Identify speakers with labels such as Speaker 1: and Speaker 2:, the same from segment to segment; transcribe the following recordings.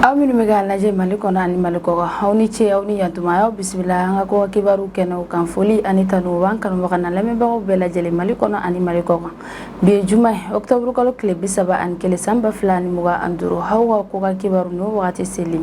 Speaker 1: Aw minnu bɛ k'a lajɛ Mali kɔnɔ ani Mali kɔkan, aw ni ce, aw ni yantuma, aw bisimila an ka kɔkan kibaru kɛnɛw kan. Foli ani tanu b'an kanubaga n'a lamɛnbagaw bɛɛ lajɛlen Mali kɔnɔ ani Mali kɔkan. Bi ye juma ye, octobre kalo tile 31 san 2025. Aw ka kɔkan kibaru n'o wagati seli.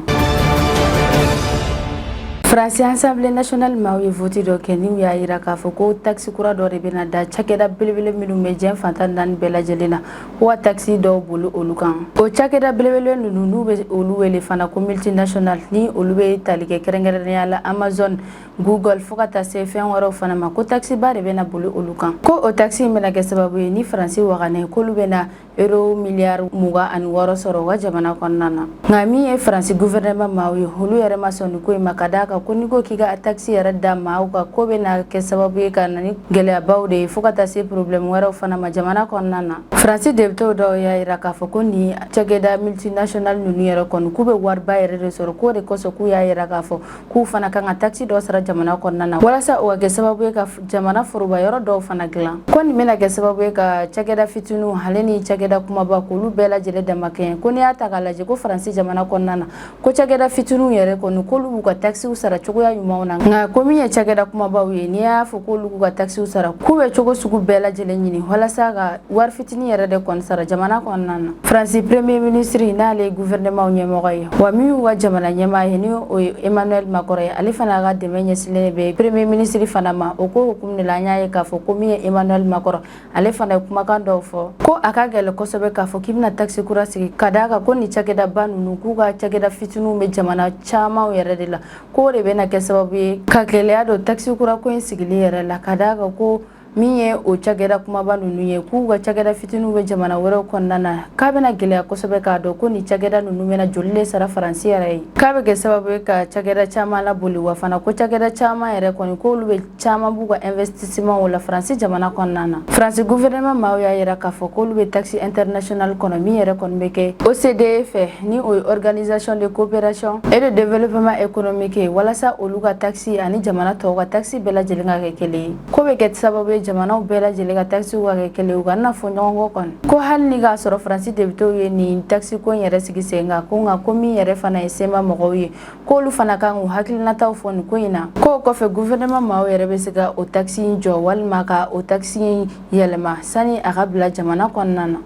Speaker 1: Faransi Assemblée nationale maaw ye vote dɔ kɛ n'u y'a jira k'a fɔ ko taxe kura dɔ de bɛna da cakɛda belebele minnu bɛ diɲɛ fan 14 bɛɛ lajɛlen na, ko ka taxe dɔw boli olu kan. O cakɛda belebele ninnu, n'u bɛ olu wele fana ko multinational, ni olu bɛ tali kɛ kɛrɛnkɛrɛnnenya la Amazon, Google, fo ka taa se fɛn wɛrɛw fana ma, ko taxe ba de bɛna boli olu kan. Ko o taxe in bɛna kɛ sababu ye ni Faransi waganɛ k'olu bɛna euro miliyari 26 sɔrɔ u ka jamana kɔnɔna na. Nka min ye Faransi gouvernement maaw ye, olu yɛrɛ ma sɔn nin ko in ma, ka d'a kan ko n'i ko k'i ka taxe yɛrɛ da maaw kan, ko bɛna kɛ sababu ye ka na ni gɛlɛyabaw de ye, fo ka taa se problème wɛrɛw fana ma jamana kɔnɔna na. Faransi député dɔw y'a jira k'a fɔ ko nin cakɛda multinational ninnu yɛrɛ kɔni, k'u bɛ wariba yɛrɛ de sɔrɔ, k'o de kosɔn k'u y'a jira k'a fɔ k'u fana kan ka taxe dɔ sara jamana kɔnɔna na, walasa o ka kɛ sababu ye ka jamana foroba yɔrɔ dɔw fana dilan. Ko nin bɛna kɛ sababu ye ka cakɛda fitininw ale ni cakɛda kumaba, k'olu bɛɛ lajɛlen damakɛɲɛ. Ko n'i y'a ta k'a lajɛ, ko Faransi jamana kɔnɔna na, ko cakɛda fitininw yɛrɛ kɔni, k'olu b'u ka taxew sara cogoya ɲumanw na. Nka ko min ye cakɛda kumabaw ye, n'i y'a fɔ k'olu k'u ka taxew sara, k'u bɛ cogo sugu bɛɛ lajɛlen ɲini walasa ka wari fitinin yɛrɛ de kɔni sara jamana kɔnɔna na. Faransi premier ministre, n'ale ye gouvernement ɲɛmɔgɔ ye, wa min y'u ka jamana ɲɛmaa ye, ni o ye Emmanuel Macron ye, ale fana ka dɛmɛ ɲɛsinnen bɛ premier ministre fana ma. O ko hukumu de la, an y'a ye k'a fɔ ko min ye Emmanuel Macron, ale fana ye kumakan dɔw fɔ ko a ka gɛlɛn kosɛbɛ k'a fɔ k'i bɛna taxe kura sigi, ka d'a kan ko nin cakɛdaba ninnu, k'u ka cakɛda fitininw bɛ jamana camanw yɛrɛ de la, k'o de bɛna kɛ sababu ye ka gɛlɛya don taxe kura ko in sigili yɛrɛ la, ka d'a kan ko min ye o cakɛda kumaba ninnu ye, k'u ka cakɛda fitininw bɛ jamana wɛrɛw kɔnɔna na, k'a bɛna gɛlɛya kosɛbɛ k'a dɔn ko nin cakɛda ninnu bɛna joli de sara Faransi yɛrɛ ye, k'a bɛ kɛ sababu ye ka cakɛda caman laboli. Wa fana ko cakɛda caman yɛrɛ kɔni, k'olu bɛ caman b'u ka investissement la Faransi jamana kɔnɔna na. Faransi gouvernement maaw y'a jira k'a fɔ k'olu bɛ taxe international kɔnɔ min yɛrɛ kɔni bɛ kɛ OCDE fɛ, ni o ye Organisation de coopération et de développement économique ye, walasa olu ka taxe ani jamana tɔw ka taxe bɛɛ lajɛlen ka kɛ kelen ye. Ko bɛ kɛ sababu ye jamanaw bɛɛ lajɛlen ka taxe ka kɛ kelen ye, u kana fɔ ɲɔgɔn kɔ kɔni. Ko hali ni k'a sɔrɔ Faransi députéw ye nin taxe ko in yɛrɛ sigi sen kan, ko nka ko min yɛrɛ fana ye CMA mɔgɔw ye, k'olu fana kan k'u hakilinataw fɔ nin ko in na, k'o kɔfɛ gouvernement maaw yɛrɛ bɛ se ka o taxe in jɔ walima ka o taxe in yɛlɛma sani a ka bila jamana kɔnɔna na.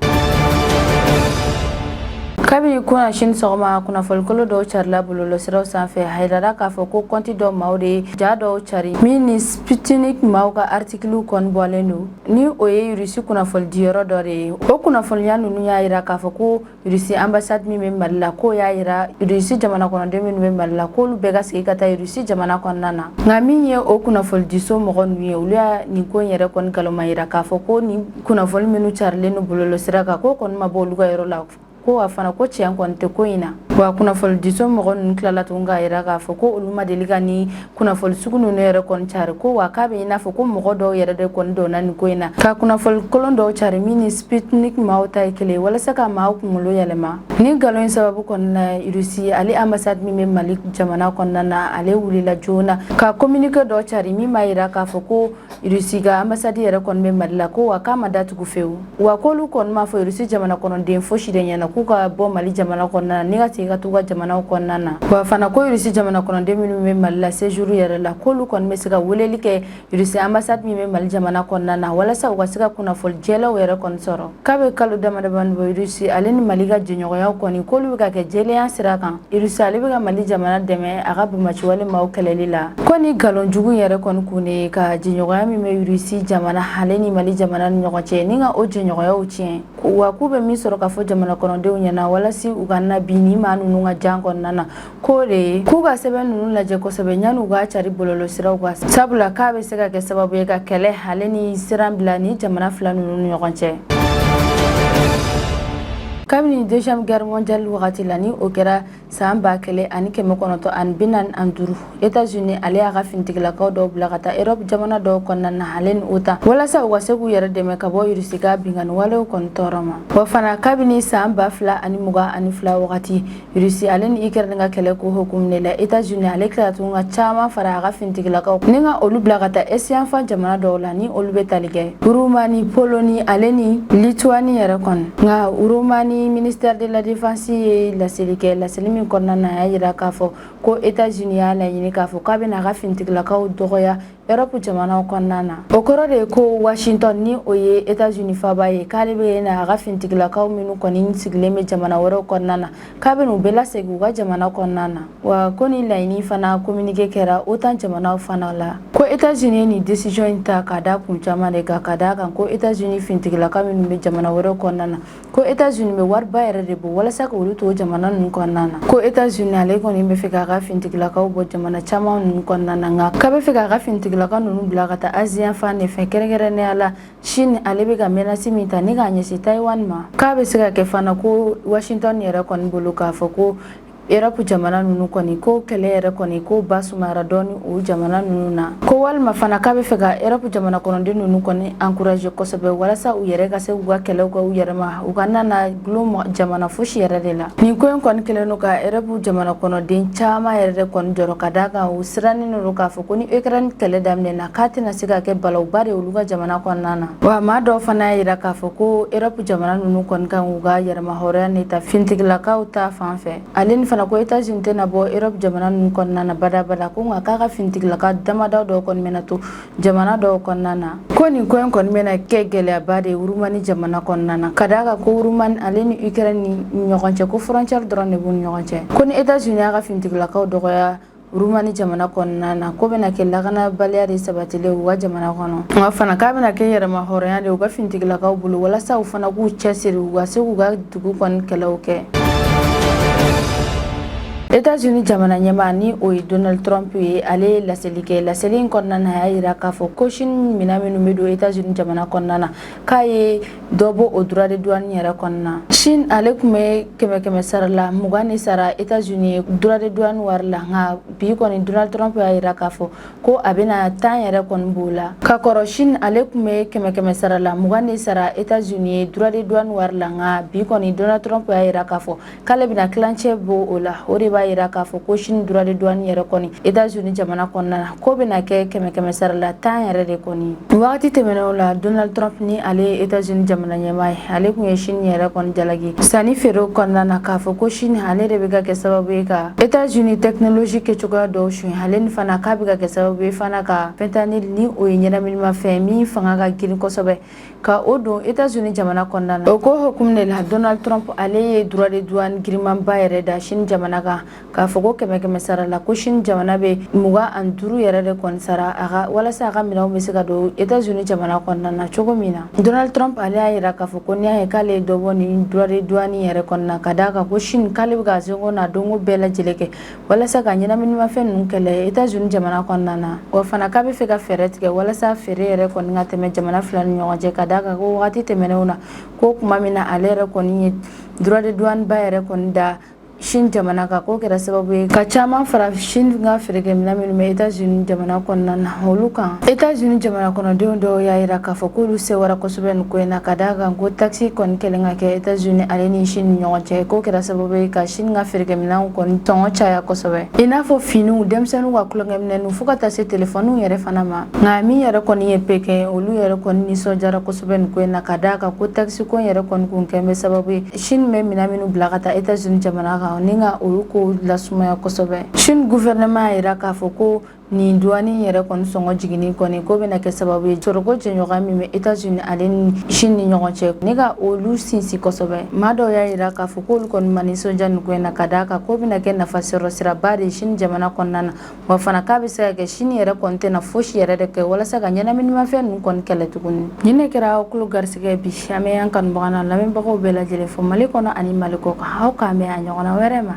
Speaker 1: Kabini kunasini sɔgɔma, kunnafonikolo dɔw carila bɔlɔlɔsiraw sanfɛ, a yirara k'a fɔ ko kɔnti dɔ maaw de ye ja dɔw cari min ni Sputnik maaw ka artikiliw kɔni bɔlen don, ni o ye Rusi kunnafonidiyɔrɔ dɔ de ye. O kunnafoniya ninnu y'a yira k'a fɔ ko Rusi ambassade min bɛ Mali la, k'o y'a yira Rusi jamana kɔnɔden minnu bɛ Mali la, k'olu bɛɛ ka segin ka taa Rusi jamana kɔnɔna na. Nka min ye o kunnafonidiso mɔgɔ ninnu ye, olu y'a nin ko in yɛrɛ kɔni nkalonma yira k'a fɔ ko nin kunnafoni minnu carilen don bɔlɔlɔsira kan, k'o kɔni ma bɔ olu ka yɔrɔ la, ko wa fana ko tiɲɛ kɔni tɛ ko in na. Wa kunnafonidiso mɔgɔ ninnu tilala tuguni k'a yira k'a fɔ ko olu ma deli ka ni kunnafoni sugu ninnu yɛrɛ kɔni cari, ko wa k'a bɛ i n'a fɔ ko mɔgɔ dɔw yɛrɛ de kɔni donna nin ko in na ka kunnafoni kolon dɔw cari min ni Sputnik maaw ta ye kelen ye, walasa ka maaw kunkolo yɛlɛma. Ni nkalon in sababu kɔnɔna, Rusi ale ambassade min bɛ Mali jamana kɔnɔna na, ale wulila joona ka communiqué dɔ cari min b'a yira k'a fɔ ko Rusi ka ambassade yɛrɛ kɔni bɛ Mali la, ko wa k'a ma datugu fewu, wa k'olu kɔni m'a fɔ Rusi jamana kɔnɔden fosi de ɲɛna k'u ka bɔ Mali jamana kɔnɔna na ni ka segin ka t'u ka jamanaw kɔnɔna na. Wa fana ko Rusi jamana kɔnɔden minnu bɛ Mali la séjour yɛrɛ la, k'olu kɔni bɛ se ka weleli kɛ Rusi ambassade min bɛ Mali jamana kɔnɔna na, walasa u ka se ka kunnafoni jɛlenw yɛrɛ kɔni sɔrɔ. K'a bɛ kalo damadamani bɔ, Rusi ale ni Mali ka jɛɲɔgɔnya kɔni, k'olu bɛ ka kɛ jɛlenya sira kan. Rusi ale bɛ ka Mali jamana dɛmɛ a ka banbaanciwale maaw kɛlɛli la. Ko ni nkalon jugu yɛrɛ kɔni kun de ye ka jɛɲɔgɔnya min bɛ Rusi jamana ale ni Mali jamana ni ɲɔgɔn cɛ, ni ka o jɛɲɔgɔnyaw tiɲɛ. Wa k'u bɛ min sɔrɔ ka fɔ jamana kɔnɔdenw ɲɛna walasa u kana bin ni maa ninnu ka jan kɔnɔna na, k'o de ye k'u ka sɛbɛn ninnu lajɛ kosɛbɛ yanni u k'a cari bɔlɔlɔsiraw kan, sabula k'a bɛ se ka kɛ sababu ye ka kɛlɛ ale ni siran bila ni jamana fila ninnu ni ɲɔgɔn cɛ. Kabini deuxième guerre mondiale wagati la, ni o kɛra san 1945, États-Unis ale y'a ka finitigilakaw dɔw bila ka taa Europe jamana dɔw kɔnɔna na ale ni OTAN, walasa u ka se k'u yɛrɛ dɛmɛ ka bɔ Russie ka binkanni walew kɔni tɔɔrɔ ma. Wa fana kabini san 2022 wagati, Russie ale ni Ukraine ka kɛlɛ ko hukumu de la, États-Unis ale tilala tuguni ka caman fara a ka finitigilakaw ni ka olu bila ka taa Est yanfan jamana dɔw la, ni olu bɛ tali kɛ Roumanie, Pologne ale ni Lituanie yɛrɛ kɔni. Nka Roumanie États-Unis ministère de la Défense ye laseli kɛ, laseli min kɔnɔna na, a y'a jira k'a fɔ ko États-Unis y'a laɲini k'a fɔ k'a bɛna a ka finitigilakaw dɔgɔya Europe jamanaw kɔnɔna na. O kɔrɔ de ye ko Washington, ni o ye États-Unis faba ye, k'ale bɛ na a ka finitigilakaw minnu kɔni sigilen bɛ jamana wɛrɛw kɔnɔna na, k'a bɛ n'u bɛɛ lasegin u ka jamana kɔnɔna na. Wa ko ni laɲini fana communiqué kɛra OTAN jamanaw fana la, ko États-Unis ye nin décision in ta ka da kun caman de kan, ka da kan ko États-Unis finitigilaka minnu bɛ jamana wɛrɛw kɔnɔna na, ko États-Unis bɛ wariba yɛrɛ de bɔ walasa ka olu to jamana ninnu kɔnɔna na. Ko États-Unis ale kɔni bɛ fɛ k'a ka finitigilakaw bɔ jamana caman ninnu kɔnɔna na, nka k'a bɛ fɛ k'a ka finitigilaka ninnu bila ka taa Asie fan de fɛ, kɛrɛnkɛrɛnnenya la Chine, ale bɛ ka menace min ta ni k'a ɲɛsin Taïwan ma. K'a bɛ se ka kɛ fana ko Washington yɛrɛ kɔni bolo k'a fɔ ko Europe jamana ninnu kɔni, ko kɛlɛ yɛrɛ kɔni ko ba sumayara dɔɔni o jamana ninnu na, ko walima fana k'a bɛ fɛ ka Europe jamana kɔnɔden ninnu kɔni encourager kosɛbɛ walasa u yɛrɛ ka se k'u ka kɛlɛw kɛ u yɛrɛ ma, u kana na gulon jamana fosi yɛrɛ de la. Nin ko in kɔni kɛlen don ka Europe jamana kɔnɔden caman yɛrɛ de kɔni jɔrɔ, ka d'a kan u sirannen don k'a fɔ ko ni Ukraine kɛlɛ daminɛna, k'a tɛna se ka kɛ balawuba de olu ka jamana kɔnɔna na. Wa maa dɔw fana y'a jira k'a fɔ ko Europe jamana ninnu kɔni kan k'u ka yɛrɛmahɔrɔnya de ta finitigilakaw ta fan fɛ. Ale ni fana ko États-Unis tɛna bɔ Europe jamana ninnu kɔnɔna na badabada, ko nka k'a ka finitigilaka damadɔ dɔw kɔni bɛna to jamana dɔw kɔnɔna na. Ko nin ko in kɔni bɛna kɛ gɛlɛyaba de ye Roumanie jamana kɔnɔna na, ka d'a kan ko Roumanie ale ni Ukraine ni ɲɔgɔn cɛ, ko frontière dɔrɔn de b'u ni ɲɔgɔn cɛ. Ko ni États-Unis y'a ka finitigilakaw dɔgɔya Roumanie jamana kɔnɔna na, ko bɛna kɛ lakanabaliya de sabatilen u ka jamana kɔnɔ. Nka fana k'a bɛna kɛ yɛrɛmahɔrɔnya de u ka finitigilakaw bolo walasa u fana k'u cɛsiri, u ka se k'u ka dugu kɔni kɛlɛw kɛ. États-Unis jamana ɲɛmaa, ni o ye Donald Trump ye, ale ye laseli kɛ. Laseli in kɔnɔna na, a y'a jira k'a fɔ ko Chine minɛn minnu bɛ don États-Unis jamana kɔnɔna na, k'a ye dɔ bɔ o droit de douane yɛrɛ kɔnɔna. Chine ale tun bɛ kɛmɛ kɛmɛ sara la 20 de sara États-Unis ye droit de douane wari la, nka bi kɔni Donald Trump y'a jira k'a fɔ ko a bɛna 10 yɛrɛ kɔni b'o la. Ka kɔrɔ, Chine ale tun bɛ kɛmɛ kɛmɛ sara la 20 de sara États-Unis ye droit de douane wari la, nka bi kɔni Donald Trump y'a jira k'a fɔ k'ale bɛna tilancɛ bɔ o la. O de b'a jira k'a fɔ ko Chine droit de douane yɛrɛ kɔni États-Unis jamana kɔnɔna na, ko bɛna kɛ kɛmɛ kɛmɛ sara la 10 yɛrɛ de kɔni. Wagati tɛmɛnenw la, Donald Trump, ni ale ye États-Unis jamana ɲɛmaa ye, ale tun ye Chine yɛrɛ kɔni jalaki sanni feere kɔnɔna na, k'a fɔ ko Chine ale de bɛ ka kɛ sababu ye ka États-Unis technologie kɛcogoya dɔw suɲɛ. Ale ni fana k'a bɛ ka kɛ sababu ye fana ka fentanyl, ni o ye ɲɛnaminimafɛn min fanga ka girin kosɛbɛ, ka o don États-Unis jamana kɔnɔna na. O ko hukumu de la, Donald Trump ale ye droit de douane girinmanba yɛrɛ da Chine jamana kan, k'a fɔ ko kɛmɛ kɛmɛ sara la, ko Chine jamana bɛ 25 yɛrɛ de kɔni sara a ka walasa a ka minɛnw bɛ se ka don États-Unis jamana kɔnɔna na cogo min na. Donald Trump ale y'a jira k'a fɔ ko n'i y'a ye k'ale ye dɔ bɔ nin droit de douane yɛrɛ kɔnɔna, ka d'a kan ko Chine k'ale bɛ ka seko n'a dɔnko bɛɛ lajɛlen kɛ walasa ka ɲɛnaminimafɛn ninnu kɛlɛ États-Unis jamana kɔnɔna na. Wa fana k'a bɛ fɛ ka fɛɛrɛ tigɛ walasa feere yɛrɛ kɔni ka tɛmɛ jamana fila ni ɲɔgɔn cɛ, ka d'a kan ko wagati tɛmɛnenw na, ko tuma min na ale yɛrɛ kɔni ye droit de douane ba yɛrɛ kɔni da Chine jamana kan, k'o kɛra sababu ye ka caman fara Chine ka feerekɛminɛn minnu bɛ États-Unis jamana kɔnɔna na olu kan. États-Unis jamana kɔnɔdenw dɔw y'a jira k'a fɔ k'olu sewara kosɛbɛ nin ko in na, ka d'a kan ko taxe kɔni kɛlen ka kɛ États-Unis ale ni Chine ni ɲɔgɔn cɛ, k'o kɛra sababu ye ka Chine ka feerekɛminɛnw kɔni tɔngɔ caya kosɛbɛ, i n'a fɔ finiw, denmisɛnninw ka tulonkɛminɛnw, fo ka taa se telefɔniw yɛrɛ fana ma. Nka min yɛrɛ kɔni ye Pékin, olu yɛrɛ kɔni nisɔndiyara kosɛbɛ nin ko in na, ka d'a kan ko taxe ko in yɛrɛ kɔni kun kɛn bɛ sababu ye Chine bɛ minɛn minnu bila ka taa États-Unis jamana kan, ni ka olu ko lasumaya kosɛbɛ. Chine gouvernement y'a jira k'a fɔ ko nin douane yɛrɛ kɔni sɔngɔ jiginni kɔni, ko bɛna kɛ sababu ye sɔrɔko jɛɲɔgɔnya min bɛ États-Unis ale ni Chine ni ɲɔgɔn cɛ, ni ka olu sinsin kosɛbɛ. Maa dɔw y'a jira k'a fɔ k'olu kɔni ma nisɔndiya nin ko in na, ka d'a kan ko bɛna kɛ nafa sɔrɔ siraba de ye Chine jamana kɔnɔna na. Wa fana k'a bɛ se ka kɛ Chine yɛrɛ kɔni tɛna fosi yɛrɛ de kɛ walasa ka ɲɛnaminimafɛn ninnu kɔni kɛlɛ tuguni. Nin de kɛra aw tulo garisɛgɛ bi. An bɛ an kanubaga n'a lamɛnbagaw bɛɛ lajɛlen fo Mali kɔnɔ ani Mali kɔ kan. Aw k'an bɛn a ɲɔgɔnna wɛrɛ ma.